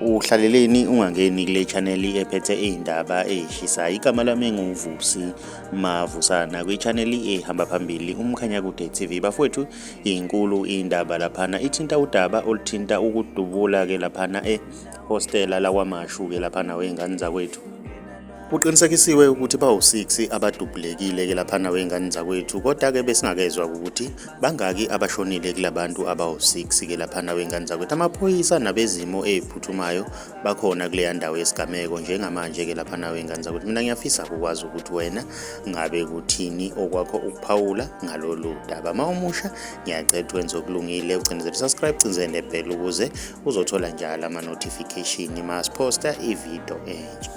Uhlaleleni ungangeni kule channel ephethe iy'ndaba ey'shisayo. Igama lami nguVusi Mavusana kwi-channel ehamba phambili uMkhanyakude TV. Bafowethu, inkulu indaba laphana ithinta udaba oluthinta ukudubula-ke laphana ehostela lakwaMashu-ke laphana wey'ngane zakwethu. Kuqinisekisiwe ukuthi bawu-6 abadubulekile-ke laphana wey'ngane zakwethu, kodwa-ke besingakezwa ukuthi bangaki abashonile kulabantu abawu-6 ke laphana wey'ngane zakwethu. Amaphoyisa nabezimo ey'phuthumayo bakhona kuleya ndawo yesigameko njengamanje ke laphana wey'ngane zakwethu. Mina ngiyafisa ukwazi ukuthi wena ngabe kuthini okwakho ukuphawula ngalolu daba. Uma umusha ngiyacela ukuthi wenze okulungile, ucindezele subscribe, ucindezele nebhele ukuze uzothola njalo ama-notification uma siphosta ividiyo entsha.